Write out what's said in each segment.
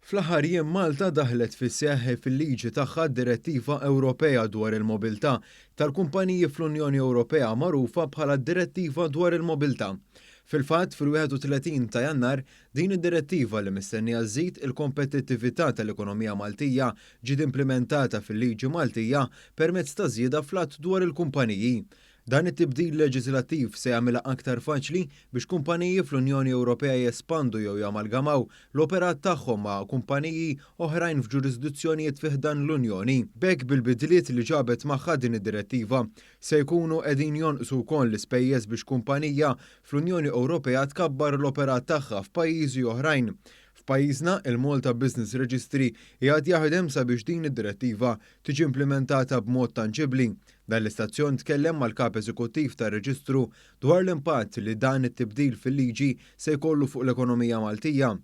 Fl-aħħar jiem Malta daħħlet fis-seħħ fil-liġi tagħha d-Direttiva Ewropea dwar il-Mobilità tal-Kumpaniji fl-Unjoni Ewropea magħrufa bħala d-Direttiva dwar il-Mobilità. Fil-fatt, fil-31 ta' Jannar, din id-direttiva li mistennija żżid il-kompetittività tal-ekonomija Maltija ġiet implimentata fil-liġi Maltija permezz ta' żieda fl-Att dwar il-Kumpaniji. Dan it-tibdil leġiżlattiv se jagħmilha aktar faċli biex kumpaniji fl-Unjoni Ewropea jespandu jew jamalgamaw l-operat tagħhom ma' kumpaniji oħrajn f'ġurisdizzjonijiet fi ħdan l-Unjoni. B'hekk bil-bidliet li ġabet magħha din id-direttiva, se jkunu qegħdin jonqsu wkoll l-ispejjeż biex kumpanija fl-Unjoni Ewropea tkabbar l-operat tagħha f'pajjiżi oħrajn. F'pajjiżna, il-Malta Business Registry qiegħed jaħdem sabiex din id-direttiva tiġi implimentata b'mod tanġibbli. Dan l-istazzjon tkellem mal-Kap Eżekuttiv tar-Reġistru dwar l-impatt li dan it-tibdil fil-liġi se jkollu fuq l-ekonomija Maltija.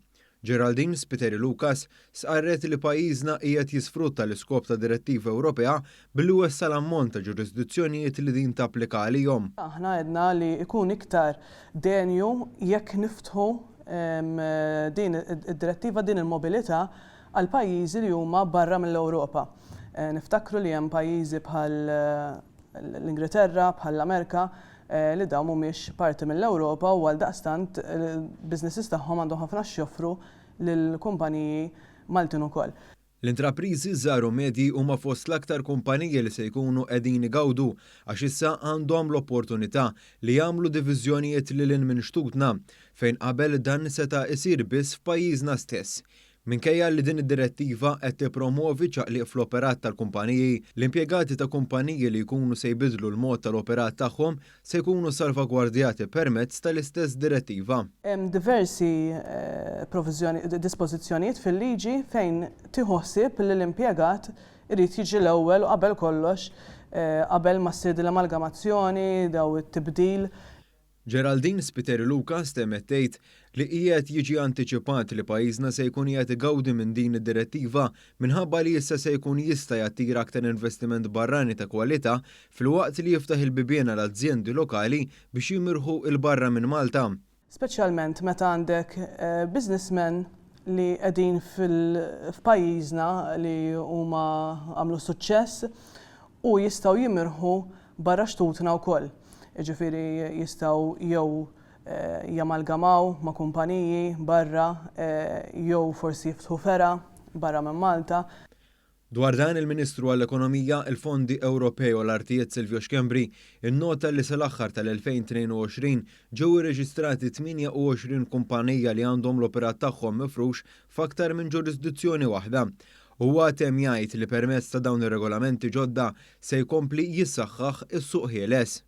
Geraldine Spiteri Lucas stqarret li pajjiżna qiegħed jisfrutta l-iskop ta' direttiva Ewropea billi wessa' l-ammont ta' ġurisdizzjonijiet li din tapplika għalihom. Aħna għedna li jkun iktar denju jekk niftħu din id-direttiva, din il-mobilità għal pajjiżi li huma barra mill-Ewropa. Niftakru li hemm pajjiżi bħal l-Ingilterra, bħal l-Amerka, li dawn mhumiex parti mill-Ewropa u għaldaqstant il-businesses tagħhom għandhom ħafna x'joffru lill-kumpaniji Maltin ukoll. L-intrapriżi żgħar u medji huma fost l-aktar kumpaniji li se jkunu qegħdin igawdu għax issa għandhom l-opportunità li jagħmlu diviżjonijiet lil hinn minn xtutna, fejn qabel dan seta' isir biss f'pajjiżna stess. Minkejja li din id-direttiva qed tippromwovi ċaqliq fl-operat tal-kumpaniji, l-impjegati ta' kumpaniji li jkunu se jbiddlu l-mod tal-operat tagħhom se jkunu salvagwardjati permezz tal-istess direttiva. Hemm diversi proviżjoni, dispożizzjonijiet fil-liġi fejn tieħu ħsieb li l-impjegat irid jiġi l-ewwel u qabel kollox qabel ma ssir din l-amalgamazzjoni, daw it-tibdil. Geraldine Spiteri Lucas temmet tgħid li qiegħed jiġi antiċipat li pajjiżna se jkun qiegħed igawdi minn din id-direttiva minħabba li issa se jkun jista' jattira aktar investiment barrani ta' kwalità filwaqt li jiftaħ il-bibien għal azjendi lokali biex jimirħu 'l barra minn Malta. Speċjalment meta għandek businessmen li qegħdin f'pajjiżna li huma għamlu suċċess u jistgħu jimirħu barra xtutna wkoll. Jiġifieri jistgħu jew jamalgamaw ma' kumpaniji barra jew forsi jiftħu fergħa barra minn Malta. Dwar dan, il-Ministru għall-Ekonomija, il-Fondi Ewropej u l-Artijiet Silvio Schembri nnota li sal-aħħar tal-2022 ġew irreġistrati 28 kumpanija li għandhom l-operat tagħhom mifrux f'aktar minn ġurisdizzjoni waħda. Huwa temm jgħid li permezz ta' dawn ir-regolamenti ġodda se jkompli jissaħħaħ is-suq ħieles.